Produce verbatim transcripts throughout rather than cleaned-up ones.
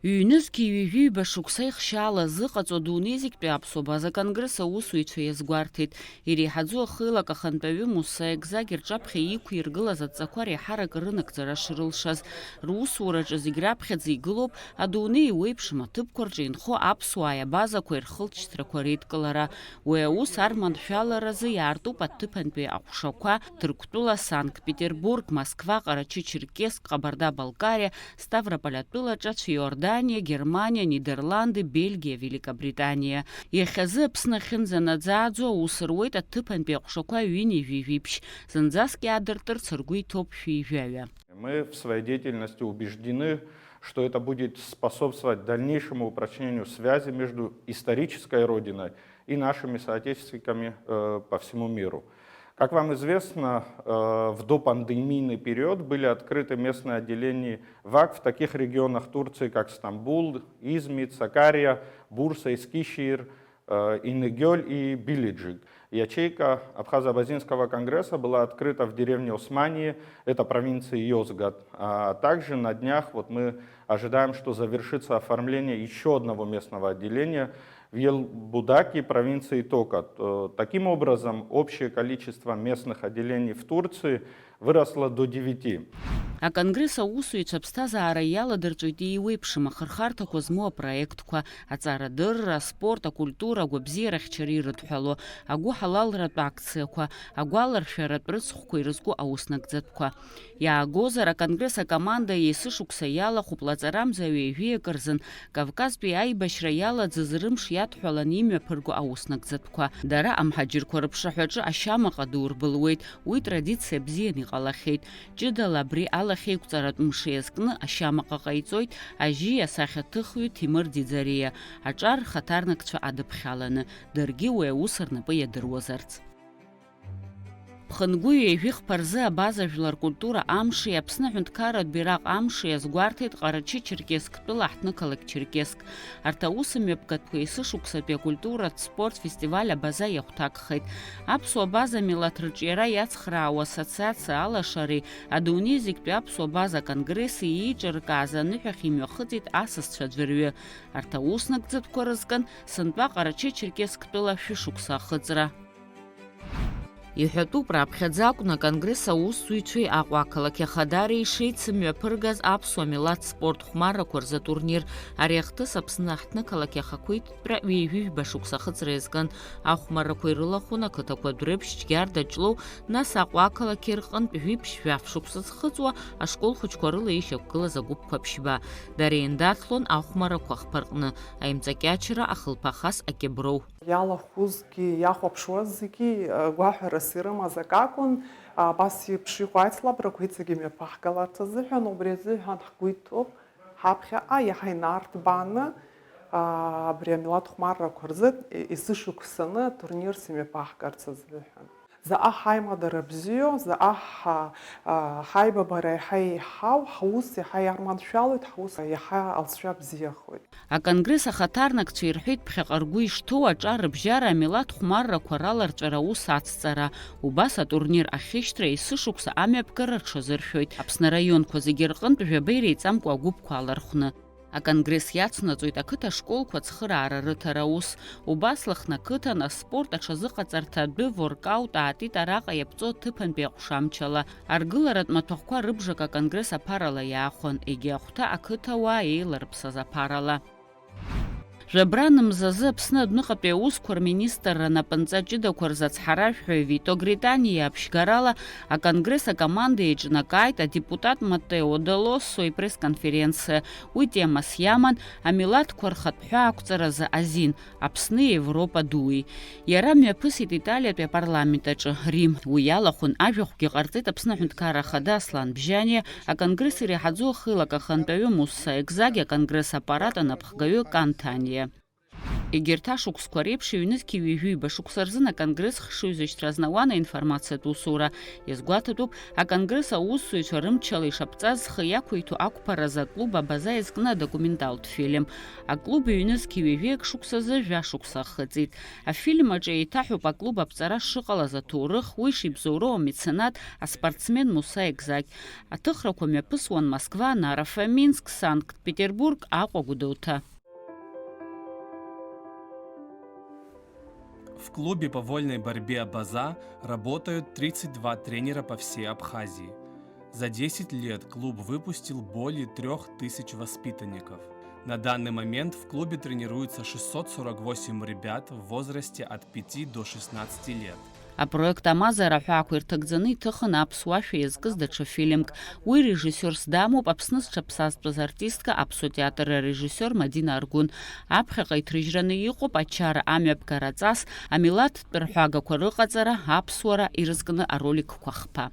Ҩнызқьи ҩажәи ҩба шықәса ихшьаала зыҟаҵоу адунеи зегьтәи аԥсуа база конгресс аусзуҩцәа иазгәарҭеит. Иреиҳаӡоу ахеилак ахантәаҩы Муса Егзагь рҿаԥхьа иқәиргылаз адҵақәа реиҳарак рынагӡара шрылшаз. Русураҿы зегь раԥхьаӡа игылоуп адунеи еиуеиԥшым аҭыԥқәа рҿы инхо аԥсуааи абазақәеи рхылҵшьҭрақәа реидкылара. Уи аус арманшәаларазы иаартуп аҭыԥантәи аҟәшақәа Ҭырқәтәыла, Санкт-Петербург, Москва, Ҟарачы-Черкесск, Ҟабарда-Балкариа, Ставрополь атәылаҿы, Иорданиа, Германиа, Нидерланды, Бельгиа, Великобританиа. Иахьазы Аԥсны ахьынӡанаӡааӡо аус руеит аҭыԥантәи аҟәшақәа ҩынҩажәи жәиԥшь, зынӡаск иаадыртырц ргәы иҭоуп шәи жәаҩа. Мы в своей деятельности убеждены, что это будет способствовать дальнейшему упрочнению связи между исторической родиной и нашими соотечественниками, э, по всему миру. Как вам известно, э, в допандемийный период были открыты местные отделения ВАК в таких регионах Турции, как Стамбул, Измит, Сакария, Бурса, Эскишехир, э, Инегёль и Билиджик. Ячейка Абхазо-Абазинского конгресса была открыта в деревне Османие, это провинция Йозгат. А также на днях вот мы ожидаем, что завершится оформление ещё одного местного отделения в Елбудаке, провинции Токат. Э, таким образом, общее количество местных отделений в Турции выросло до девяти. Аконгресс аусзуҩцәа аԥсҭазаара иаладырҵоит еиуеиԥшым ахырхарҭақәа змоу апроектқәа, аҵарадырра, аспорт, акультура, агәабзиарахьчара ирыдҳәалоу, агәыҳалалратә акциақәа, агәаларшәаратә рыцхәқәа ирызку ауснагӡатәқәа. Иаагозар, аконгресс акоманда есышықәса иалахәуп лаҵарамза ҩажәи акы рзын Кавказтәи аибашьра иалаӡыз рымш иадҳәаланы имҩаԥырго ауснагӡатәқәа. Дара амҳаџьырқәа рыԥшаҳәаҿы ашьамаҟа ду рбылуеит, уи традициа бзианы иҟалахьеит. Ҷыдала абри алахьеиқәҵаратә мшы иазкны ашьамаҟа ҟаиҵоит ажьи асахьаҭыхҩы Ҭемыр Ӡиӡариа, аҿар рхаҭарнакцәа адыԥхьаланы, даргьы уи аус рнапы иадыруазарц. Ԥхынгәы ҩажәи хԥа рзы абаза жәлар ркультура амши Аԥсны аҳәынҭқарратә бираҟ амши азгәарҭеит Ҟарачы-Черкессктәыла аҳҭнықалақь Черкесск. Арҭ аусмҩаԥгатәқәа есышықәсатәи акультуратә спорт фестиваль абаза иахәҭакхеит. Аԥсуа база милаҭ рыҿиара иацхраауа ассоциациа алашареи адунеи зегьтәи аԥсуа база конгресси еиҿыркааз аныҳәахь имҩахыҵит асасцәа аӡәырҩы. Арҭ ауснагӡатәқәа рызкын сынтәа Ҟарачы-Черкессктәыла шәышықәса ахыҵра. Иҳәатәуп, раԥхьаӡа акәны аконгресс аусзуҩцәеи Аҟәа ақалақь ахадареи шеицымҩаԥыргаз аԥсуа милаҭ спорт хәмаррақәа рзы атурнир. Ари ахҭыс Аԥсны аҳҭнықалақь ахақәиҭтәра ҩажәи жәба шықәса ахыҵра иазкын. Ахәмаррақәа ирылахәын ақыҭақәа Дәрыԥшь, Џьгьарда, Ҷлоу, нас Аҟәа ақалақь рҟынтә жәиԥшь жәаф шықәса зхыҵуа ашкол хәыҷқәа рыла ишьақәгылаз агәыԥқәа ԥшьба. Дара еиндаҭлон ахәмаррақәа хԥа рҟны, аимҵакьачара, ахылԥа хас, акьыброу. Иалахәызгьы, иахәаԥшуаз зегьы, э, гәаҳәарас ирымаз акы акәын. Абас еиԥш иҟоу аицлабрақәа иҵегьы имҩаԥаҳгаларц азыҳәан, убри азыҳәан ҳгәы иҭоуп, ҳаԥхьаҟа иаҳа инарҭбааны, а, абри амилаҭ хәмаррақәа рзы, е-, есышықәсаны атурнирс имҩаԥаҳгарц азыҳәан. Заҟа ҳаимадара бзиоу, заҟа ҳа-, а, ҳаибабара иаҳа еиҳау, ҳус иаҳа иарманшәалоит, ҳус иаҳа алҵшәа бзиахоит. Аконгресс ахаҭарнакцәа ирҳәеит ԥхьаҟа ргәы ишҭоу аҿар рыбжьара амилаҭ хәмаррақәа раларҵәара аус ацҵара, убас атурнир ахьышьҭра есышықәса амҩаԥгара рҽазыршәоит. Аԥсны араионқәа зегьы рҟынтә жәаба иреиҵамкәа агәыԥқәа алархәны. Аконгресс иацнаҵоит ақыҭа школқәа ацхыраара рыҭара аус. Убас Лыхны ақыҭан аспорт аҽазыҟаҵарҭа адәы воркаут аатит араҟа иаԥҵоу аҭыԥантәи аҟәша амчала. Аргыларатә маҭәахәқәа рыбжак аконгресс аԥарала иаахәан, егьи ахәҭа ақыҭауаа еиларԥсаз аԥарала. Жәабран мзазы Аԥсны адәныҟатәи аусқәа рминистрра напынҵа ҷыдақәа рзы ацҳаражәҳәаҩ Вито Гритани иааԥшьгарала аконгресс акоманда еиҿнакааит адепутат Маттео Делоссо ипресс-конференциа. Уи темас иаман амилаҭқәа рхатә ҳәаақәҵаразы азин, Аԥсни Европа дуи. Иара мҩаԥысит Италиатәи апарламент аҿы, Рим. Уи иалахәын ажәахәгьы ҟарҵеит Аԥсны Аҳәынҭқарра Ахада Аслан Бжьаниа, аконгресс иреиҳаӡоу ахеилак ахантәаҩы Мусса Екзагь, аконгресс аппарат анапхгаҩы Кан Ҭаниа. Егьырҭ ашықәсқәа реиԥш, ҩнызқьи ҩажәи ҩба шықәса рзын аконгресс хшыҩзышьҭра азнауан аинформациатә усура. Иазгәаҭатәуп, аконгресс аусзуҩцәа рымчала ишаԥҵаз зхы иақәиҭу ақәԥаразы аклуб Абаза иазкны адокументалтә фильм. Аклуб ҩнызқьи ҩажәи акы шықәсазы жәа шықәса ахыҵит. Афильм аҿы еиҭаҳәоуп аклуб аԥҵара шыҟалаз аҭоурых, уи шибзоуроу амеценат, аспортсмен Муса Егзагь. Аҭыхрақәа мҩаԥысуан Москва, Нарафа, Минск, Санкт-Петербург, Аҟәа, Гәдоуҭа. В клубе по вольной борьбе «Абаза» работают тридцать два тренера по всей Абхазии. За десять лет клуб выпустил более трёх тысяч воспитанников. На данный момент в клубе тренируются шестьсот сорок восемь ребят в возрасте от пяти до шестнадцати лет. Апроект «Амазара» ҳәа ақәирҭагӡаны иҭыхын аԥсуа шәа иазкыз даҽа фильмк. Уи режиссиорс дамоуп Аԥсны зҽаԥсазтәыз артистка, аԥсуа театр арежиссиор Мадина Аргәын. Аԥхьаҟа иҭрыжьраны иҟоуп ачара, амҩаԥгара аҵас, амилаҭтә рҳәагақәа рыҟаҵара, аԥсуара ирызкны ароликқәа хԥа.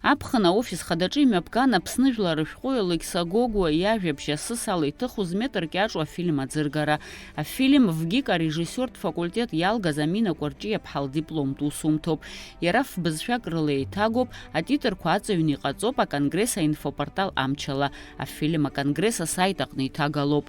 Аԥхын аофис хадаҿы имҩаԥган Аԥсны жәлар рышәҟәыҩҩы Лыкьса Гогәуа иажәабжь асыс ала иҭыху зметр кьаҿу афильм аӡыргара. Афильм ВГИК арежиссиортә факультет иалгаз Амина Кәарҷиаԥҳа лдипломтә усумҭоуп. Иара фбызшәак рыла еиҭагоуп, атитрқәа аҵаҩны иҟаҵоуп аконгресс аинфопортал амчала, афильм аконгресс асайт аҟны иҭагалоуп.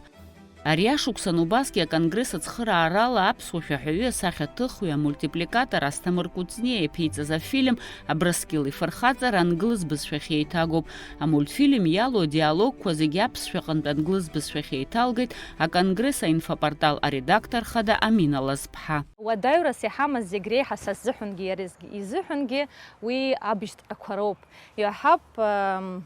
Ари ашықәсан убасгьы аконгресс ацхыраарала аԥсуа шәаҳәаҩы, асахьаҭыхҩы, амультипликатор Асҭамыр Кәыҵниа иаԥиҵаз афильм Абрыскьыл ифырхаҵара англыз бызшәахь еиҭагоуп. Амультфильм иалоу адиалогқәа зегьы аԥсшәаҟынтә англыз бызшәахь еиҭалгеит аконгресс аинфопортал аредактор хада Амина Лазԥҳа. Уадаҩрас иҳамаз зегь реиҳа са сзыҳәангьы иара изгь-, изыҳәангьы уи абжьҭҟьақәа роуп. Иаҳҳәап, ам,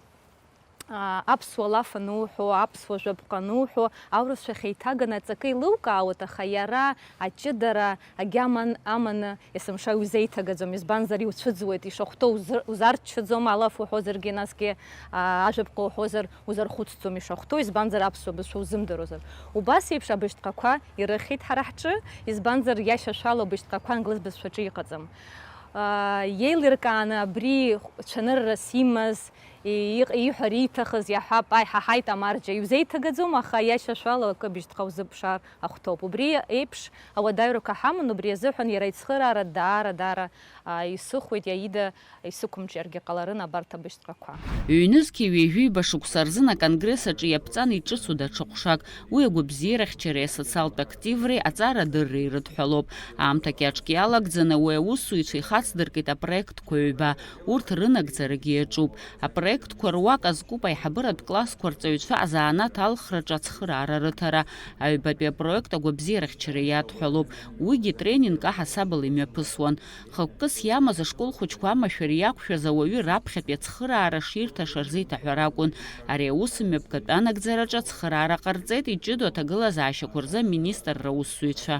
аа, аԥсуа лаф ануҳәо, аԥсуа жәаԥҟа ануҳәо, аурысшәахь еиҭаганы аҵакы еилылкаауеит, аха иара аҷыдара агьама аманы есымша иузеиҭагаӡом, избанзар, иуцәыӡуеит, ишахәҭоу узы-, узарччаӡом, алаф уҳәозаргьы, насгьы, аа, ажәаԥҟа уҳәозар, узархәыцӡом ишахәҭоу, избанзар, аԥсуа бызшәа узымдыруазар. Убас еиԥш абыжьҭҟақәа ирыхьит ҳара ҳҿы, избанзар, иашьашәала абыжьҭҟақәа англыз бызшәаҿы иҟаӡам. Аа, иеилиркааны абри цәаныррас имаз, и-, иҟ-, ииҳәар ииҭахыз иаҳәап, аи, ҳаҳаит, амарџьа, иузеиҭагаӡом, аха иашьашәала акы быжьҭҟа узыԥшаар ахәҭоуп. Убри еиԥш ауадаҩрақәа ҳаман, убри азыҳәан иара ицхыраара даара, даара, аа, исыхәеит, иаида исықәымҿиаргьы ҟаларын абарҭ абыжьҭҟақәа. Ҩнызқьи ҩажәи ҩба шықәса рзын аконгресс аҿы иаԥҵан иҿыцу даҽа ҟәшак. Уи агәабзиарахьчареи асоциалтә активреи аҵарадырреи ирыдҳәалоуп. Аамҭа кьаҿк иалагӡаны уи аусзуҩцәа ихацдыркит апроектқәа ҩба, урҭ рынагӡарагьы иаҿуп. Апроектқәа руак азкуп аиҳабыратә классқәа рҵаҩцәа азанааҭ алхраҿы ацхыраара рыҭара. Аҩбатәи апроект агәабзиарахьчара иадҳәалоуп. Уигьы тренинг аҳасабала имҩаԥысуан. Хықәкыс иамаз ашкол хәыҷқәа амашәыр иақәшәаз ауаҩы раԥхьатәи ацхыраара ширҭаша рзеиҭаҳәара акәын. Ари аусмҩаԥгатә анагӡараҿы ацхыраара ҟарҵеит иҷыдоу аҭагылазаашьақәа рзы аминистрра аусзуҩцәа.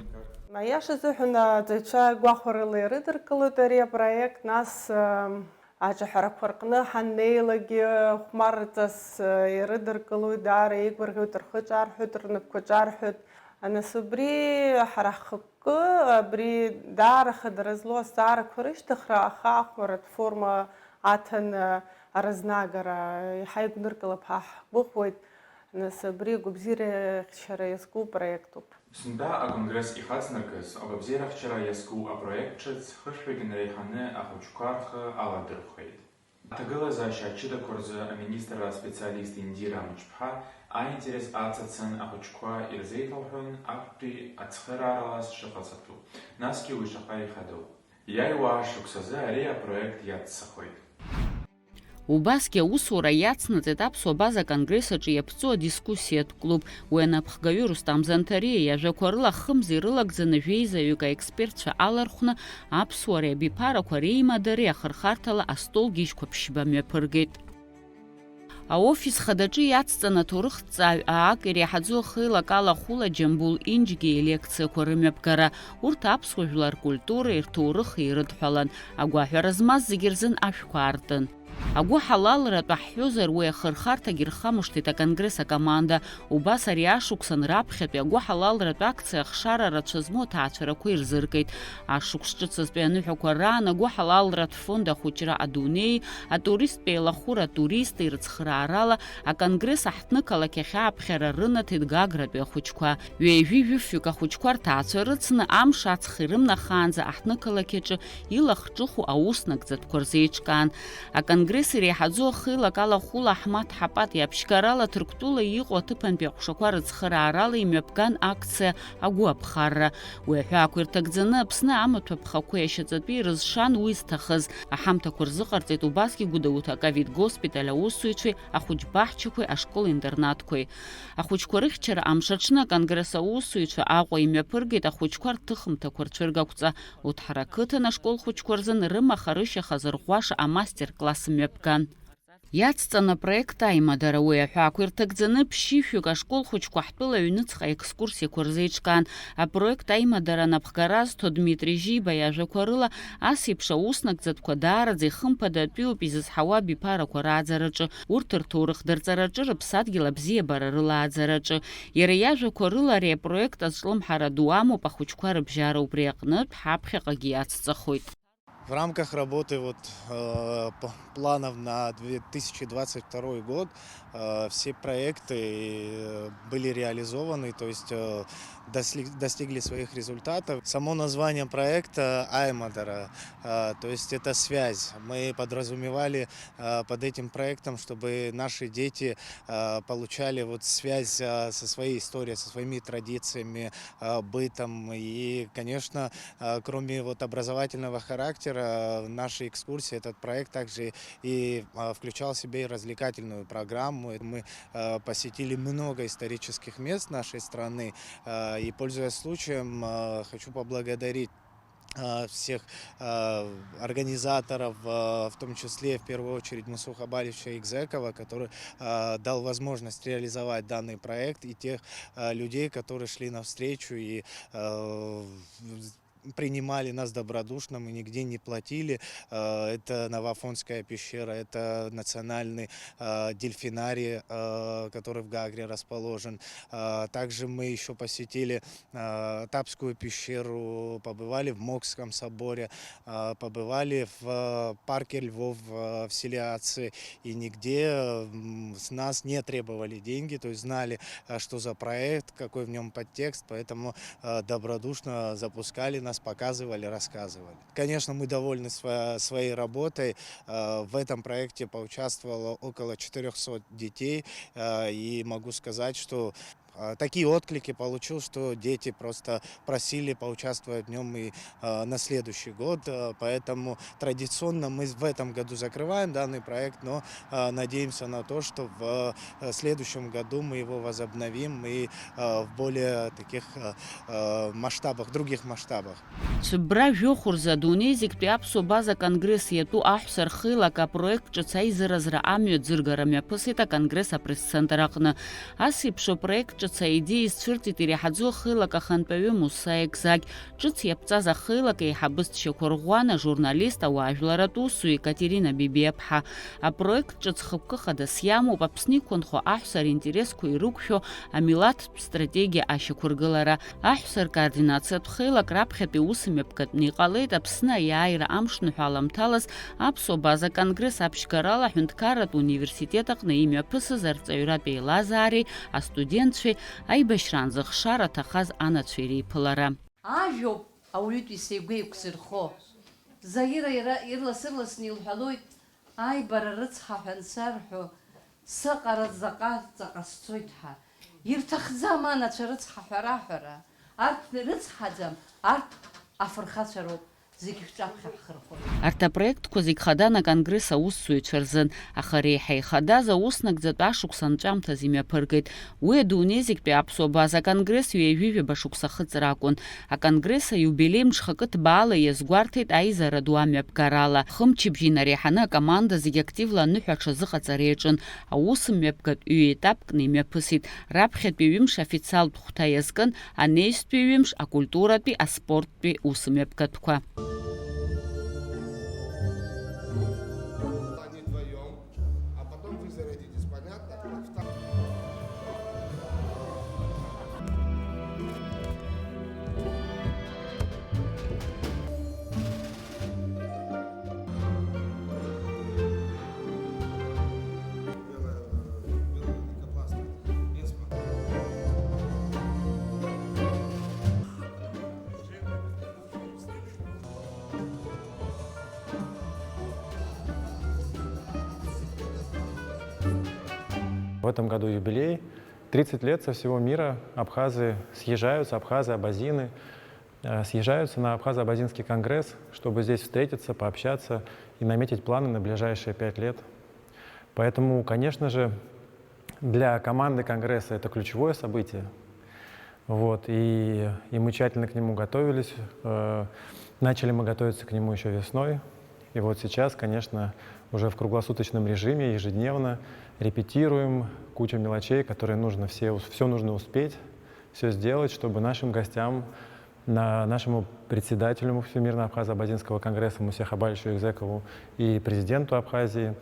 Аиаша азыҳәан, аҵаҩцәа гәахәарыла ирыдыркылоит ари апроект, нас, ам, аҿаҳәарақәа рҟны ҳаннеилакгьы хәмарраҵас, а, ирыдыркылоит, даара еигәырӷьоит, рхы ҿарҳәоит, рнапқәа ҿарҳәоит. Нас убри ҳара ҳхықәкы абри даара хадара злоу азҵаарақәа рышьҭыхра ахаахәаратә форма аҭаны аразнагара иаҳа игәныркылап ҳәа ҳгәыӷуеит. Нас абри агәабзиарахьчара иазку проектуп. Сынтәа аконгресс ихацнакыз агәабзиарахьчара иазку апроект ҿыц хышәҩык инареиҳаны ахәыҷқәа рхы аладырхәеит. Аҭагылазаашьа аҷыдақәа рзы аминистрра аспециалист Индира Амҷԥҳа аинтерес ацацан ахәыҷқәа ирзеиҭалҳәон актәи ацхыраарала сшыҟаҵатәу, насгьы уи шаҟа ихадоу. Иааиуа ашықәсазы ари апроект иаццахоит. Убасгьы аусура иацнаҵеит Аԥсуа База Конгресс аҿы иаԥҵоу адискуссиатә клуб. Уи анапхгаҩы Рустам Занҭариа иажәақәа рыла хымз ирылагӡаны жәеизаҩык аекспертцәа алархәны аԥсуареи абиԥарақәа реимадареи ахырхарҭала астол гьежьқәа ԥшьба мҩаԥыргеит. Аофис хадаҿы иацҵан аҭоурыхҭҵааҩ аак иреиҳаӡоу ахеилак ала Хула Џьамбул Инџьгьы илекциақәа рымҩаԥгара, урҭ аԥсуа жәлар ркультуреи рҭоурыхи ирыдҳәалан, агәаҳәара змаз зегьы рзын ашәқәа аартын. Агәыҳалалратә аҳҳәозар, уи ахырхарҭагьы рхамышҭит аконгресс акоманда. Убас ари ашықәсан раԥхьатәи агәыҳалалратә акциа ахшара рацәа змоу аҭаацәарақәа ирзыркит. Ашықәс ҿыцызтәи аныҳәақәа раан агәыҳалалратә фонд ахәыҷра адунеи, атуристтә еилахәыра атуристи рыцхраарала аконгресс аҳҭнықалақь ахь ааԥхьара рынаҭеит Гагратәи ахәыҷқәа. Ҩажәи жәыфҩык ахәыҷқәа рҭаацәа рыцны амш аҵх ирымнахаанӡа аҳҭнықалақь аҿы илахҿыху аус нагӡатәқәа рзеиҿкаан. Аконгресс иреиҳаӡоу ахеилак алахәыла Аҳмаҭ Ҳапат иаԥшьгарала Ҭырқәтәыла иҟоу аҭыԥантәи аҟәшақәа рыцхыраарала имҩаԥган акциа агәы аԥхарра. Уи аҳәаақәа ирҭагӡаны Аԥсны амаҭәа ԥхақәеи ашьаҵатәи рызшан уи зҭахыз. Аҳамҭақәа рзыҟарҵеит убасгьы Гәдоуҭа аковид госпиталь аусзуҩцәеи ахәыҷбаҳчақәеи ашкол-интернатқәеи. Ахәыҷқәа рыхьчара амш аҽны аконгресс аусзуҩцәа Аҟәа имҩаԥыргеит ахәыҷқәа рҭыхымҭақәа рцәыргақәҵа. Уҭҳара ақыҭан ашкол хәыҷқәа рзын рымаха-рышьаха зырӷәӷәаша амастер-класс мҩаԥган. Иацҵаны апроект аимадара уи аҳәаақәа ирҭагӡаны ԥшьышәҩык ашкол хәыҷқәа ҳтәыла аҩныҵҟа аекскурсиақәа рзеиҿкаан. Апроект аимадара анапхгара азҭо Дмитри Жьиба иажәақәа рыла, ас еиԥш аус нагӡатәқәа даараӡа ихымԥадатәиуп изызҳауа абиԥарақәа рааӡараҿы, урҭ рҭоурых дырҵараҿы, рыԥсадгьыл абзиабара рылааӡараҿы. Иара иажәақәа рыла ари апроект азҿлымҳара ду амоуп, ахәыҷқәа рыбжьара убри аҟнытә ҳаԥхьаҟагьы иацҵахоит. В рамках работы вот, э, п-, планов на две тысячи двадцать второй год, э, все проекты, э, были реализованы, то есть, э, досли-, достигли своих результатов. Само название проекта Аймадара, э, то есть это связь. Мы подразумевали, э, под этим проектом, чтобы наши дети, э, получали вот связь, э, со своей историей, со своими традициями, э, бытом. И, конечно, э, кроме вот образовательного характера, э, наши экскурсии, этот проект также и, э, включал в себя и развлекательную программу. Мы, э, посетили много исторических мест нашей страны. Э, и, пользуясь случаем, э, хочу поблагодарить, э, всех, э, организаторов, э, в том числе, в первую очередь, Мусуха Балича Игзекова, который, э, дал возможность реализовать данный проект, и тех, э, людей, которые шли навстречу и, э, принимали нас добродушно, мы нигде не платили. Э, это Новоафонская пещера, это национальный, э, дельфинарий, э, который в Гагре расположен. Э, также мы ещё посетили, э, Тапскую пещеру, побывали в Мокском соборе, э, побывали в, э, парке львов, э, в Селиаце. И нигде, м, с нас не требовали деньги, то есть знали, э, что за проект, какой в нём подтекст, поэтому, э, добродушно запускали нас, показывали, рассказывали. Конечно, мы довольны сво-, своей работой. Э, в этом проекте поучаствовало около четырёхсот детей, э, и могу сказать, что, э, такие отклики получил, что дети просто просили поучаствовать в нём и, э, на следующий год. Э, поэтому традиционно мы в этом году закрываем данный проект, но, э, надеемся на то, что в, э, следующем году мы его возобновим и, э, в более таких, э, э, масштабах, других масштабах. Цәыббра жәохә рзы адунеи зегьтәи аԥсуа база конгресс иатәу аҳәса рхеилак апроект ҿыц аизаразра амҩа ӡыргара мҩаԥысит аконгресс апресс-центр аҟны. Ас еиԥш апроект ҿыц аидеиа изцәырҵит иреиҳаӡоу ахеилак ахантәаҩы Муса Екзагь. Ҿыц иаԥҵаз ахеилак еиҳабыс дшьақәырӷәӷәан ажурналист, ауаажәларатә усзуҩ Екатерина Бебиаԥҳа. Апроект ҿыц хықәкы хадас иамоуп Аԥсны иқәынхо аҳәса ринтересқәа ирықәшәо амилаҭтә стратегиа ашьақәыргылара. Аҳәса ркоординациатә хеилак раԥхьатәи усмҩаԥгатәны иҟалеит Аԥсны аиааира амшныҳәа аламҭалаз аԥсуа база конгресс аԥшьгарала аҳәынҭқарратә университет аҟны имҩаԥысыз арҵаҩратә еилазаареи астудентцәеи аибашьраан зыхшара ҭахаз анацәеи реиԥылара. Ажәоуп ауаҩытәыҩса игәы еиқәзырхо. Заира иара ирлас-ырласны илҳәалоит, аибара рыцҳа ҳәа ансарҳәо, сыҟара заҟа ҵаҟа сцоит ҳәа. Ирҭахӡам анацәа рыцҳа ҳәа раҳәара. Арҭ ирыцҳаӡам, арҭ афырхацәа роуп. Зегь шәҿаԥхьа ҳхырхәоит. Арҭ апроектқәа зегь хадан аконгресс аусзуҩцәа рзын, аха реиҳа ихадаз аус нагӡатәи ашықәс анҵәамҭаз имҩаԥыргеит. Уи адунеи зегьтәи аԥсуа база конгресс ҩажәи жәаба шықәса ахыҵра акәын. Аконгресс аиубилеи мҽхакы ҭбаала иазгәарҭеит аизара ду амҩаԥгарала. Хымчыбжьи инареиҳаны акоманда зегь активла аныҳәа аҽазыҟаҵара иаҿын. Аус мҩаԥгатә ҩ-етапкны имҩаԥысит. Раԥхьатәи ҩымш официалтә хәҭа иазкын, анаҩстәи ҩымш акультуратәи, аспорттәи ус мҩаԥгатәқәа. В этом году юбилей. Тридцать лет со всего мира абхазы съезжаются, абхазы, абазины, э, съезжаются на Абхазо-Абазинский конгресс, чтобы здесь встретиться, пообщаться и наметить планы на ближайшие пять лет. Поэтому, конечно же, для команды конгресса это ключевое событие. Вот, и, и мы тщательно к нему готовились. Э, начали мы готовиться к нему еще весной. И вот сейчас, конечно, уже в круглосуточном режиме, ежедневно репетируем кучу мелочей, которые нужно все, все нужно успеть, все сделать, чтобы нашим гостям, на, нашему председателю Всемирного Абхазо-Абазинского конгресса Мусе Хабальевичу Экзекову и президенту Абхазии,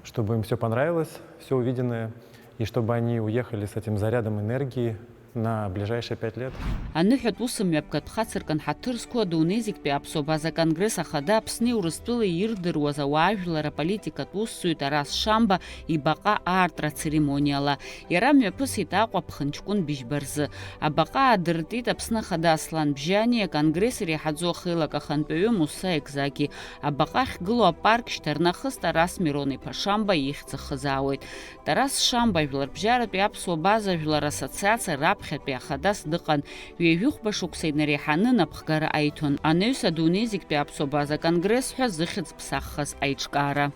чтобы им все понравилось, все увиденное, и чтобы они уехали с этим зарядом энергии на ближайшие пять лет. Аныҳәатә ус мҩаԥгатә хацыркын ҳаҭыр зқәу адунеи зегьтәи аԥсуа база конгресс ахада Аԥсни Урыстәылеи ирдыруаз ауаажәлар аполитикатә усзуҩ Тарас Шамба ибаҟа аартра ацеремониала. Иара мҩаԥысит Аҟәа ԥхынҷкәын быжьба рзы. Абаҟа аадыртит Аԥсны Ахада Аслан Бжьани, аконгресс иреиҳаӡоу ахеилак ахантәаҩы Муса Екзаки. Абаҟа ахьгылоу апарк шьҭарнахыс Тарас Мирон-иԥа Шамба ихьӡ ахызаауеит. Тарас Шамба Жәларбжьаратәи аԥсуа база жәлар ассоциациа раԥхьатәи ахадас дыҟан. Ҩажәихәба шықәса инареиҳаны напхгара аиҭон анаҩс адунеи зегьтәи аԥсуа база конгресс ҳәа зыхьӡ ԥсаххаз аиҿкаара.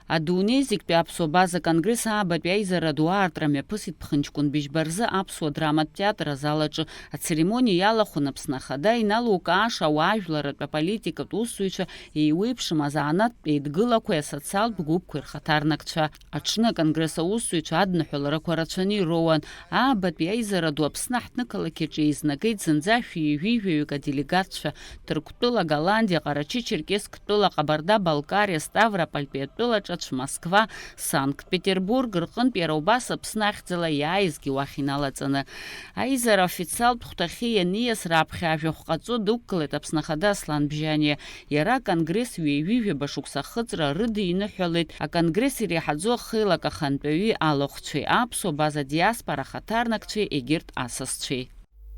Адунеи зегьтәи аԥсуа база конгресс аабатәи аизара ду аартра мҩаԥысит ԥхынҷкәын быжьба рзы аԥсуа драматә театр азал аҿы. Ацеремониа иалахәын Аԥсны Ахада иналукааша ауаажәларратә аполитикатә усзуҩцәа еиуеиԥшым азанааҭтә еидгылақәеи асоциалтә гәыԥқәеи рхаҭарнакцәа. Аҽны аконгресс аусзуҩцәа адныҳәаларақәа рацәаны ироуан. Аабатәи аизара ду Аԥсны аҳҭнықалақь аҿы еизнагеит зынӡа шәи ҩажәи жәаҩык аделегатцәа. Ҭырқәтәыла, Голландиа, Ҟарачы-Черкессктәыла, Ҟабарда-Балкариа, Ставропольтәи атәыла ҿацә, Москва, Санкт-Петербург рҟынтә иара убас Аԥсны ахьӡала иааизгьы уахь иналаҵаны. Аизара официалтә хәҭахьы ианиас раԥхьа ажәахә ҟаҵо дықәгылеит Аԥсны Ахада Аслан Бжьаниа. Иара аконгресс ҩажәи жәаба шықәса ахыҵра рыдиныҳәалеит аконгресс иреиҳаӡоу ахеилак ахантәаҩи алахәцәеи, аԥсуа база диаспора ахаҭарнакцәеи егьырҭ асасцәеи.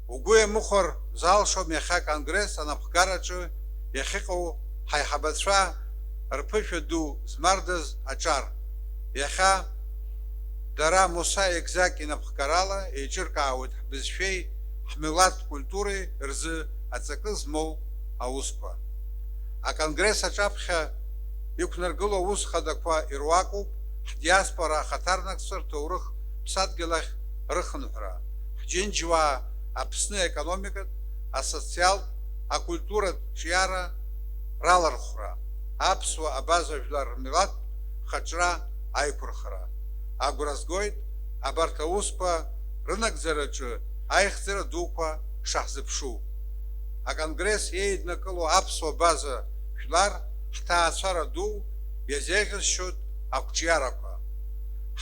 Угәы иамыхәар залшом иахьа аконгресс анапхгараҿы иахьыҟоу ҳаиҳабацәа рԥышәа ду змардаз аҿар. Иахьа дара Муса Екзак инапхгарала еиҿыркаауеит ҳбызшәеи ҳмилаҭтә культуреи рзы аҵакы змоу аусқәа. Аконгресс аҿаԥхьа иқәнаргыло аус хадақәа ируакуп ҳдиаспора ахаҭарнакцәа рҭоурых ԥсадгьыл ахь рыхынҳәра, ҳџьынџьуаа Аԥсны аекономикатә, асоциалтә, акультуратә ҿиара ралархәра, аԥсуа абаза жәлар рмилаҭтә хаҿра аиқәырхара. Агәра згоит абарҭ аусқәа рынагӡараҿы аихьӡара дуқәа шаҳзыԥшу. Аконгресс еиднакыло аԥсуа база жәлар ҳҭаацәара ду иазеиӷьасшьоит ақәҿиарақәа.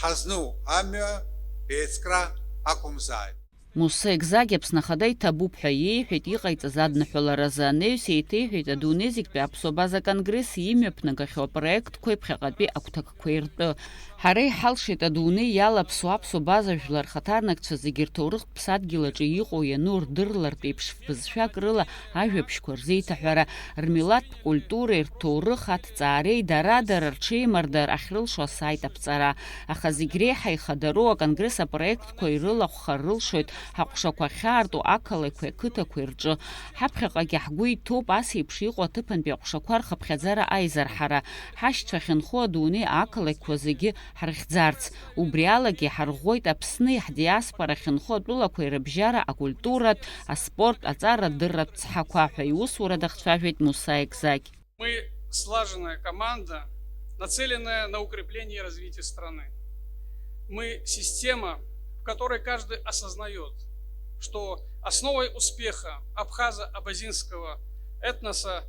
Ҳазну амҩа еицкра ақәымзааит. Муса Екзаки Аԥсны Ахада иҭабуп ҳәа иеиҳәеит иҟаиҵаз адныҳәаларазы. Анаҩс еиҭеиҳәеит адунеи зегьтәи аԥсуа база конгресс имҩаԥнагахьоу апроектқәеи ԥхьаҟатәи агәҭакқәеи ртәы. Ҳара иҳалшеит адунеи иалаԥсоу аԥсуа база жәлар хаҭарнакцәа зегьы рҭоурыхтә ԥсадгьыл аҿы иҟоу иану рдырлартә еиԥш фбызшәак рыла ажәабжьқәа рзеиҭаҳәара, рмилаҭтә культуреи рҭоурых аҭҵаареи, дара-дара рҽеимардар ахьрылшо асайт аԥҵара. Аха зегь реиҳа ихадароу аконгресс апроектқәа ирылахәхар рылшоит ҳаҟәшақәа ахьаарту ақалақьқәеи ақыҭақәеи рҿы. Ҳаԥхьаҟагьы ҳгәы иҭоуп ас еиԥш иҟоу аҭыԥантәи аҟәшақәа рхыԥхьаӡара аизарҳара, ҳашьцәа ахьынхо адунеи ақалақьқәа зегьы ҳрыхьӡарц. Убри алагьы иҳарӷәӷәоит Аԥсни ҳдиаспора ахьынхо атәылақәеи рыбжьара акультуратә, аспорт, аҵарадырратә цҳақәа ҳәа иусурада хцәажәеит Муса Екзаки. Мы слаженная команда, нацеленная на укрепление и развитие страны. Мы система, в которой каждый осознаёт, что основой успеха абхазо-абазинского этноса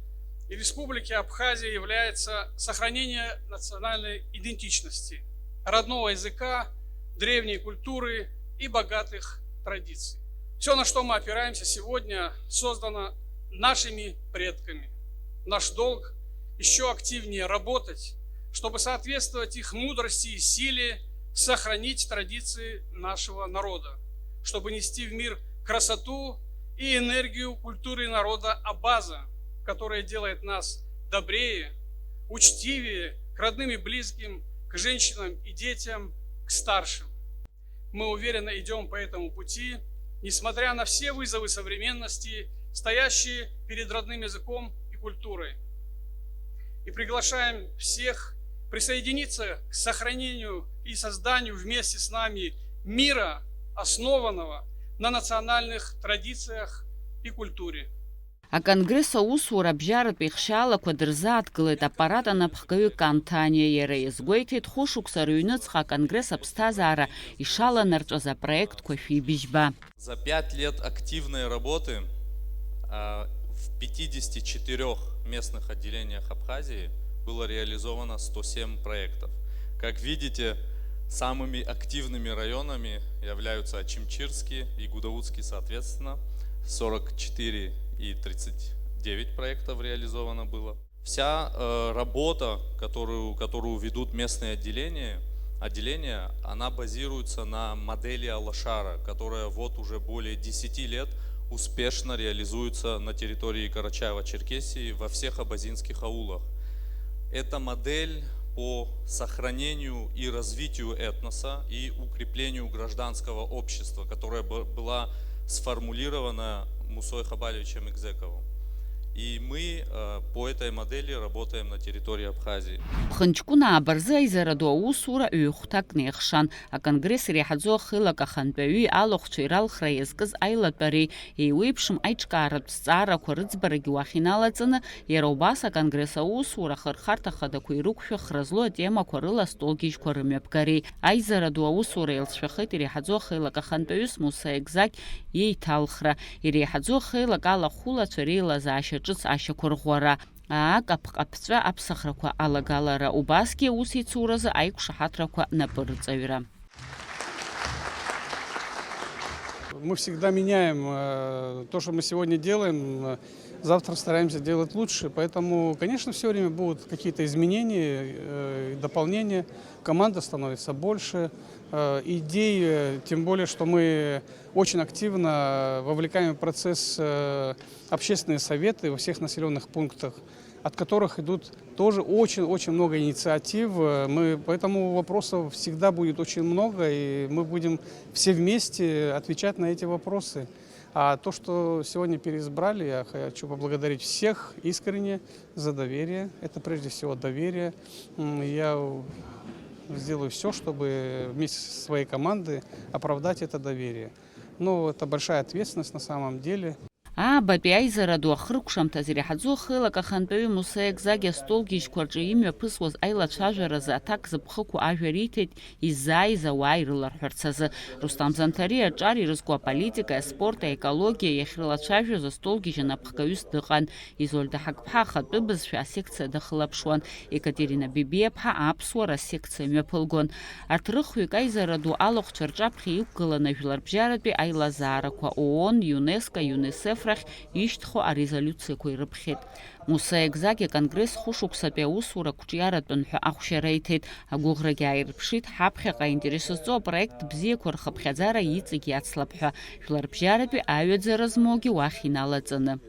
и Республики Абхазия является сохранение национальной идентичности, родного языка, древней культуры и богатых традиций. Всё, на что мы опираемся сегодня, создано нашими предками. Наш долг ещё активнее работать, чтобы соответствовать их мудрости и силе сохранить традиции нашего народа, чтобы нести в мир красоту и энергию культуры народа абаза, которая делает нас добрее, учтивее к родным и близким, к женщинам и детям, к старшим. Мы уверенно идем по этому пути, несмотря на все вызовы современности, стоящие перед родным языком и культурой. И приглашаем всех присоединиться к сохранению и созданию вместе с нами мира, основанного на национальных традициях и культуре. Аконгресс аусура абжьаратә еихшьаалақәа дырзааҭгылеит аппарат анапхгаҩы Кан Ҭаниа. Иара иазгәеиҭеит, хәышықәса рыҩныҵҟа аконгресс аԥсҭазаара ишаланарҵәаз апроектқәа шәибжьба. За пять лет активной работы а, в пятидесяти четырёх местных отделениях Абхазии было реализовано сто семь проектов. Как видите, самыми активными районами являются Очамчирский и Гудаутский соответственно, сорок четыре и тридцать девять проектов реализовано было. Вся э, работа, которую, которую ведут местные отделения, отделения, она базируется на модели Алашара, которая вот уже более десяти лет успешно реализуется на территории Карачаево-Черкесии во всех абазинских аулах. Это модель по сохранению и развитию этноса и укреплению гражданского общества, которая была сформулирована Мусой Хабалевичем Экзековым. И мы э, по этой модели работаем на территории Абхазии. Хынҷкәын ааба рзы аизара ду аусура ҩ-хәҭак неихшан. Аконгресс иреиҳаӡоу ахеилак ахантәаҩи алахәцәеи ралхра иазкыз аилатәареи еиуеиԥшым аиҿкааратә зҵаарақәа рыӡбарагьы уахь иналаҵаны, иара убас аконгресс аусура ахырхарҭа хадақәа ирықәшәо хра злоу атемақәа рыла астолгьежьқәа рымҩаԥгареи. Аизара ду аусура еилҵшәахеит иреиҳаӡоу ахеилак ахантәаҩыс Муса Екзагь иеиҭалхра, иреиҳаӡоу ахеилак алахәылацәа реилазаашьа ҿыц ашьақәырӷәӷәара, аак аԥҟаԥҵәа аԥсахрақәа алагалара, убасгьы аусеицуразы аиқәшаҳаҭрақәа напырҵаҩра. Мы всегда меняем э, то, что мы сегодня делаем, э, завтра стараемся делать лучше. Поэтому, конечно, все время будут какие-то изменения, э, дополнения. Команда становится больше, э, идей, э, тем более, что мы очень активно вовлекаем в процесс э, общественные советы во всех населенных пунктах, от которых идут тоже очень-очень много инициатив. Мы, поэтому вопросов всегда будет очень много, и мы будем все вместе отвечать на эти вопросы. А то, что сегодня переизбрали, я хочу поблагодарить всех искренне за доверие. Это прежде всего доверие. Я сделаю все, чтобы вместе со своей командой оправдать это доверие. Ну, это большая ответственность на самом деле. Аабатәи аизара ду ахыркәшамҭаз иреиҳаӡоу ахеилак ахантәаҩы Муса Екзагь астолгьежьқәа рҿы имҩаԥысуаз аилацәажәаразы аҭак зыԥхықәу ажәа риҭеит иззааиз ауаа ирыларҳәарц азы. Рустам Занҭариа аҿар ирызку аполитика, аспорт, аекологиа иахьрылацәажәоз астолгьежь анапхгаҩыс дыҟан. Изольда Ҳақԥҳа ахатәы бызшәа асекциа дахылаԥшуан. Екатерина Бебиаԥҳа аԥсуара асекциа мҩаԥылгон. Арҭ рыхҩык аизара ду алахәцәа рҿаԥхьа иқәгыланы ажәларбжьаратәи аилазаарақәа ООН, ЮНЕСКО, ЮНИСЕФ рахь ишьҭхо арезолиуциақәа ирыԥхьеит. Муса Екзагь аконгресс хәышықәсатәи аусура қәҿиаратәын ҳәа ахәшьара иҭеит. Агәыӷрагьы ааирԥшит, ҳаԥхьаҟа аинтерес зҵоу апроект бзиақәа рхыԥхьаӡара иҵегь иацлап ҳәа, жәларбжьаратәи аҩаӡара змоугьы уахь иналаҵаны.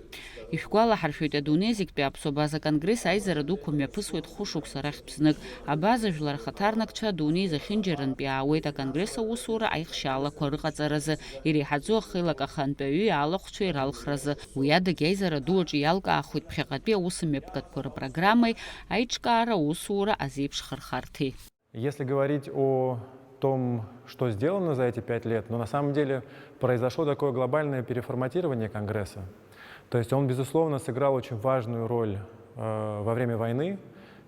Ишәгәалаҳаршәоит, адунеи зегьтәи аԥсуа база конгресс аизара дуқәа мҩаԥысуеит хәышықәса рахьтә знык. Абаза жәлар ахаҭарнакцәа адунеи зехьынџьарантә иаауеит аконгресс аусура аихшьаалақәа рыҟаҵаразы, иреиҳаӡоу ахеилак ахантәаҩи алахәцәеи ралхразы. Уи адагь аизара ду аҿы иалкаахоит ԥхьаҟатәи аусмҩаԥгатәқәа рпрограммеи аиҿкаара аусура азеиԥшхырхарҭеи. Если говорить о том, что сделано за эти пять лет, но на самом деле произошло такое глобальное переформатирование Конгресса. То есть он, безусловно, сыграл очень важную роль э, во время войны,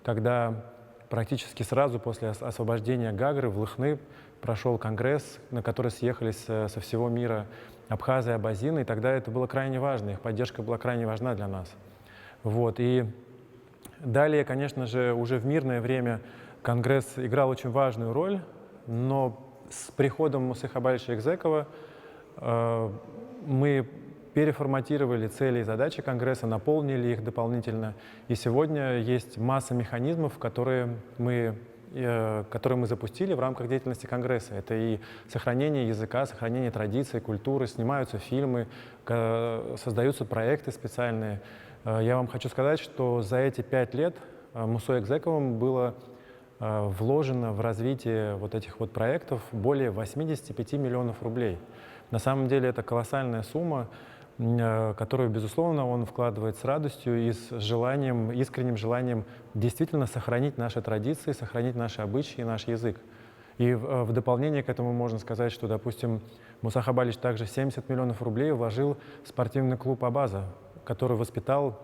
когда практически сразу после освобождения Гагры в Лыхны прошел конгресс, на который съехались со всего мира абхазы и абазины, и тогда это было крайне важно, их поддержка была крайне важна для нас. Вот, и далее, конечно же, уже в мирное время конгресс играл очень важную роль, но с приходом Мусы Хабалевича Экзекова э, мы переформатировали цели и задачи Конгресса, наполнили их дополнительно. И сегодня есть масса механизмов, которые мы, э, которые мы запустили в рамках деятельности Конгресса. Это и сохранение языка, сохранение традиций, культуры, снимаются фильмы, создаются проекты специальные. Э, я вам хочу сказать, что за эти пять лет э, Мусой Экзековым было Э, вложено в развитие вот этих вот проектов более восьмидесяти пяти миллионов рублей. На самом деле это колоссальная сумма, м, э, которую, безусловно, он вкладывает с радостью и с желанием, искренним желанием действительно сохранить наши традиции, сохранить наши обычаи и наш язык. И в, э, в дополнение к этому можно сказать, что, допустим, Муса Хабалич также семьдесят миллионов рублей вложил в спортивный клуб «Абаза», который воспитал,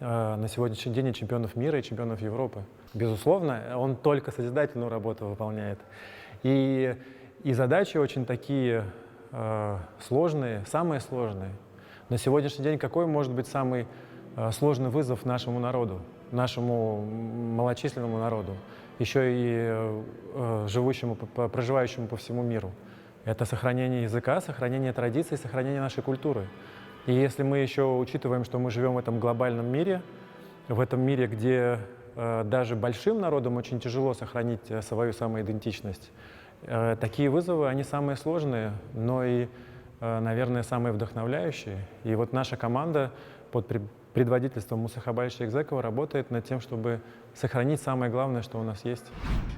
э, на сегодняшний день и чемпионов мира, и чемпионов Европы. Безусловно, он только созидательную работу выполняет. И, и задачи очень такие, э, сложные, самые сложные. На сегодняшний день какой может быть самый, э, сложный вызов нашему народу, нашему, м, малочисленному народу, еще и, э, живущему, п-, п-, проживающему по всему миру? Это сохранение языка, сохранение традиций, сохранение нашей культуры. И если мы еще учитываем, что мы живем в этом глобальном мире, в этом мире, где, э, даже большим народам очень тяжело сохранить, э, свою самоидентичность, э, такие вызовы, они самые сложные, но и, э, наверное, самые вдохновляющие. И вот наша команда под пред-, предводительством Мусы Хабалича Егзекова работает над тем, чтобы сохранить самое главное, что у нас есть.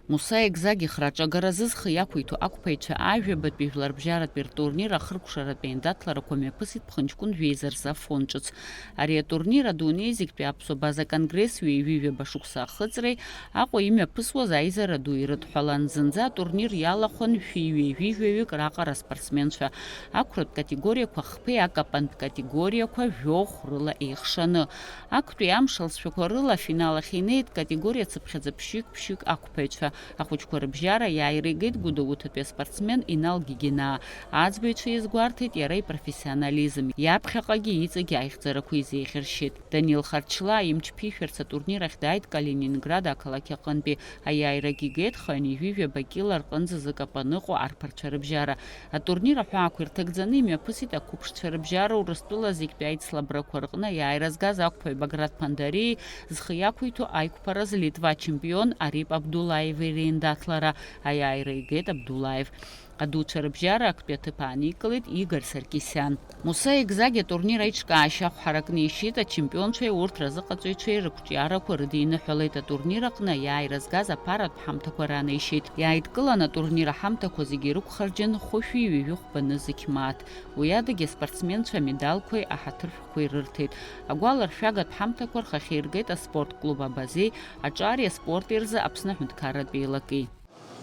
Муса Егзаг ихраҿагаразы зхы иақәиҭу ақәԥаҩцәа ажәабатәи жәларбжьаратәи ртурнир ахыркәшаратә еиндаҭларақәа мҩаԥысит ԥхынҷкәын жәеиза рзы Афон ҿыц. Ари атурнир адунеи зегьтәи аԥсуа база конгресс ҩажәи ҩаба шықәса ахыҵреи Аҟәа имҩаԥысуаз аизара ду ирыдҳәалан. Зынӡа атурнир иалахәын шәи ҩажәи жәаҩык раҟара аспортсменцәа. Ақәратә категориақәа хԥеи акапантә категориақәа жәохә рыла еихшаны. Актәи амш алҵшәақәа рыла афинал ахь инеит категориа цыԥхьаӡа ԥшьҩык-ԥшьҩык ақәԥаҩцәа. Ахәыҷқәа рыбжьара иааира игеит Гәдоуҭатәи аспортсмен Инал Гигенаа. Аӡбаҩцәа иазгәарҭеит иара ипрофессионализм, иаԥхьаҟагьы иҵегь аихьӡарақәа изеиӷьаршьеит. Данил Харчлаа имч ԥишәарц атурнир ахь дааит Калининград ақалақь аҟынтәи. Аиааирагьы игеит хынҩажәи жәаба кьыла рҟынӡа зыкапаны ыҟоу арԥарцәа рыбжьара. Атурнир аҳәаақәа ирҭагӡаны имҩаԥысит ақәыԥшцәа рыбжьара Урыстәыла зегьтәи аицлабрақәа рҟны аиааира згаз ақәԥаҩ Баграт Ԥандариеи зхы иақәиҭу аиқәԥараз Литва ачемпион Арип Абдуллаеви реиндаҭлара. Аиааира игеит Абдуллаев. Адуцәа рыбжьара актәи аҭыԥ ааникылеит Игор Саркисиан. Муса Егзаг атурнир аиҿкаашьа ахә ҳаракны ишьит, ачемпионцәеи урҭ разыҟаҵаҩцәеи рықәҿиарақәа рыдиныҳәалеит. Атурнир аҟны аиааира згаз аԥаратә ҳамҭақәа ранеишьеит. Иааидкылан атурнир аҳамҭақәа зегьы ирықәхарџьын хәышәи ҩажәи хәба нызқь мааҭ. Уи адагьы аспортсменцәа амедалқәеи аҳаҭыршәҟәқәеи рырҭеит. Агәаларшәагатә ҳамҭақәа рхахьы иргеит аспорт клуб Абазеи аҿари аспорти рзы Аԥсны аҳәынҭқарратә еилаки.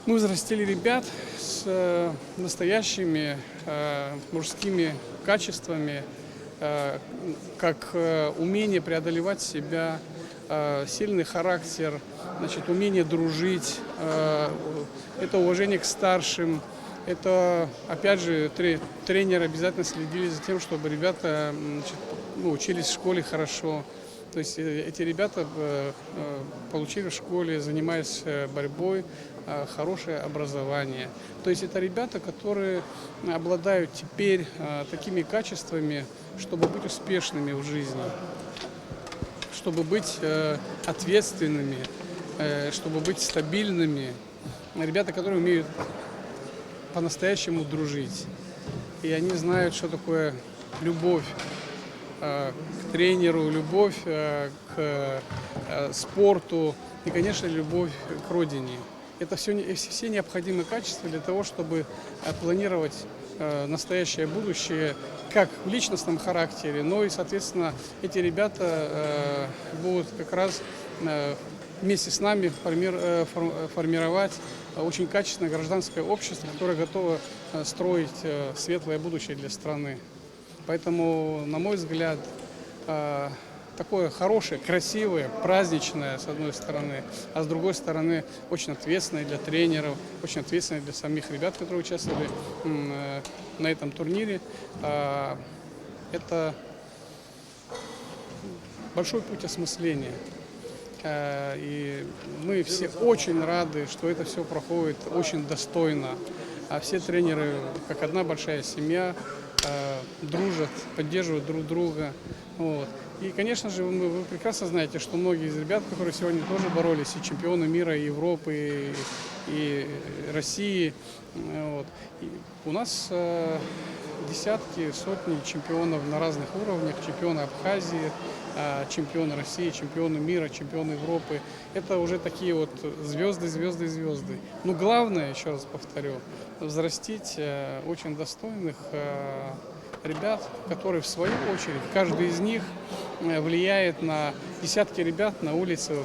Мы взрастили ребят с, э, настоящими, э, мужскими качествами, э, как, э, умение преодолевать себя, э, сильный характер, значит, умение дружить, э, это уважение к старшим, это, опять же, тре-, тренеры обязательно следили за тем, чтобы ребята, м, значит, ну, учились в школе хорошо. То есть, э, эти ребята, э, э, получили в школе, занимаясь, э, борьбой, э, хорошее образование. То есть это ребята, которые обладают теперь, э, такими качествами, чтобы быть успешными в жизни, чтобы быть, э, ответственными, э, чтобы быть стабильными. Ребята, которые умеют по-настоящему дружить. И они знают, что такое любовь, э, к тренеру, любовь, э, к, э, спорту и, конечно, любовь к родине. Это всё не-, все, все необходимые качества для того, чтобы, э, планировать, э, настоящее будущее как в личностном характере, но и, соответственно, эти ребята, э, будут как раз, э, вместе с нами формир-, э, фор-, э, формировать, э, очень качественное гражданское общество, которое готово, э, строить, э, светлое будущее для страны. Поэтому, на мой взгляд, э, такое хорошее, красивое, праздничное, с одной стороны, а с другой стороны, очень ответственное для тренеров, очень ответственное для самих ребят, которые участвовали, м, э, на этом турнире. А, это большой путь осмысления. Э, и мы все очень рады, что это всё проходит очень достойно. А все тренеры, как одна большая семья, э, дружат, поддерживают друг друга. Вот. И, конечно же, вы, вы прекрасно знаете, что многие из ребят, которые сегодня тоже боролись, и чемпионы мира, и Европы, и, и России, м, вот. И у нас, э, десятки, сотни чемпионов на разных уровнях, чемпионы Абхазии, А чемпионы России, чемпионы мира, чемпионы Европы — это уже такие вот звезды, звезды, звезды. Но главное, еще раз повторю, взрастить э, очень достойных э, ребят, которые в свою очередь, каждый из них э, влияет на десятки ребят на улице,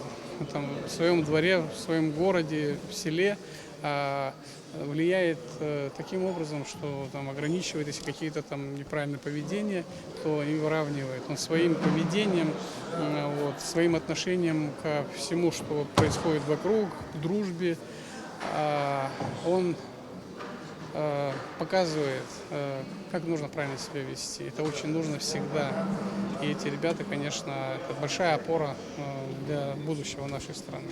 там, в своем дворе, в своем городе, в селе. А, влияет э, таким образом, что там ограничивает, если какие-то там неправильные поведения, то и выравнивает. Он своим поведением, м, вот, своим отношением ко всему, что происходит вокруг, к дружбе, а, он э, показывает, э, как нужно правильно себя вести. Это очень нужно всегда. И эти ребята, конечно, это большая опора э, для будущего нашей страны.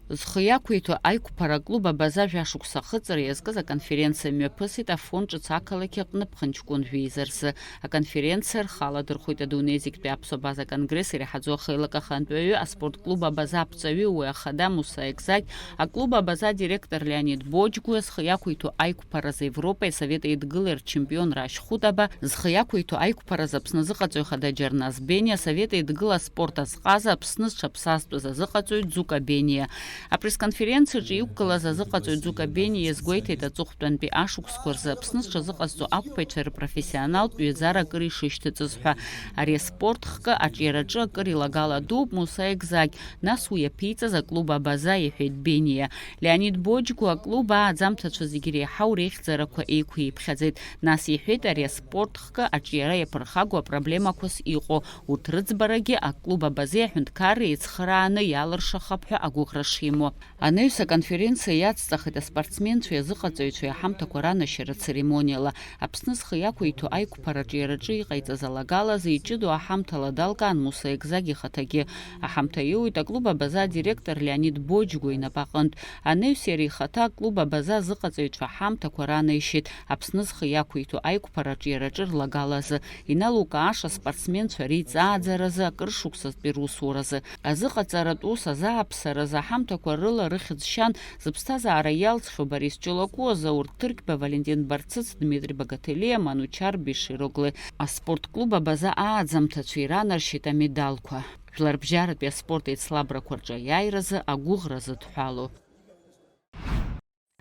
Зхы иақәиҭу аиқәԥара аклуб Абаза жәашықәса ахыҵра иазкыз аконференциа мҩаԥысит Афон ҿыц ақалақь аҟны ԥхынҷкәын жәеиза рзы. Аконференциа рхы аладырхәит адунеи зегьтәи аԥсуа база конгресс иреиҳаӡоу ахеилак ахантәаҩы, аспорт клуб Абаза аԥҵаҩы, уи ахада Муса Екзагь, аклуб Абаза адиректор Леонид Боџьгәуа зхы иақәиҭу аиқәԥаразы Европа Совет Еидгылеи рчемпионра Ашьхутаба, зхы иақәиҭу аиқәԥаразы Аԥсны азыҟаҵаҩ хада Џьарназ Бениа, Совет Еидгыла аспорт азҟаза, Аԥсны зҽаԥсазтәыз азыҟаҵаҩ Ӡука Бениа. Апресс-конференциаҿы иқәгылаз азыҟаҵаҩ Ӡука Бениа иазгәеиҭеит аҵыхәтәантәи ашықәсқәа рзы Аԥсны зҽазыҟазҵо ақәԥаҩцәа рпрофессионалтә ҩаӡарак ыришышьҭыҵыз ҳәа. Ари аспорт хкы аҿиараҿы акыр илагала дууп Муса Екзагь, нас уи иаԥиҵаз аклуб Абаза, иҳәеит Бениа. Леонид Боџьгәуа аклуб ааӡамҭацәа зегьы реиҳау реихьӡарақәа еиқәиԥхьаӡеит, нас иҳәеит ари аспорт хкы аҿиара иаԥырхагоу апроблемақәас иҟоу, урҭ рыӡбарагьы аклуб Абазеи аҳәынҭқарреи еицхырааны иалыршахап ҳәа агәыӷра шимоу. Анаҩс аконференциа иацҵахеит аспортсменцәеи азыҟаҵаҩцәеи аҳамҭақәа ранашьара церемониала. Аԥсны зхы иақәиҭу аиқәԥара аҿиараҿы иҟаиҵаз алагалазы иҷыдоу аҳамҭала далкаан Муса Екзагь ихаҭагьы. Аҳамҭа иоуит аклуб Абаза адиректор Леонид Боџьгәуа инапаҟынтә. Анаҩс иара ихаҭа аклуб Абаза азыҟаҵаҩцәа аҳамҭақәа ранаишьеит, Аԥсны зхы иақәиҭу аиқәԥара аҿиараҿы рлагалазы, иналукааша аспортсменцәа реиҵааӡаразы, акыр шықәсазтәи русуразы, азыҟаҵаратә ус азааԥсаразы, аҳамҭақәа рыла рыхьӡ шьан, зыԥсҭазаара иалҵхьоу Борис Ҷолокуа, Заур Ҭырқьба, Валентин Барцыц, Дмитри Багателиа, Манучар Бешироглы. Аспорт клуб Абаза ааӡамҭацәа иранаршьеит амедалқәа. Жәларбжьаратәи аспорт еицлабрақәа рҿы аиааиразы агәыӷра зыдҳәалоу.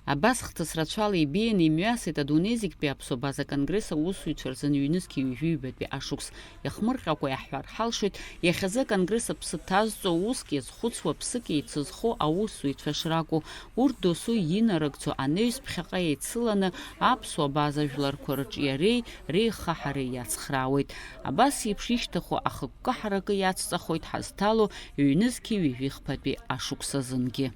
Абас хҭыс рацәала ибеианы имҩасит адунеи зегьтәи аԥсуа база конгресс аусзуҩцәа рзын ҩнызқьи ҩажәи ҩбатәи ашықәс. Иахмырҟьакәа иаҳҳәар ҳалшоит, иахьазы аконгресс аԥсы ҭазҵо, уск иазхәыцуа, ԥсык еицызхо аусзуҩцәа шракәу, урҭ досу инарыгӡо анаҩс ԥхьаҟа еицыланы аԥсуа база жәларқәа рҿиареи реихаҳареи иацхраауеит. Абас еиԥш ишьҭаху ахықәкы ҳаракы иацҵахоит ҳазҭало ҩнызқьи ҩажәи хԥатәи ашықәс азынгьы.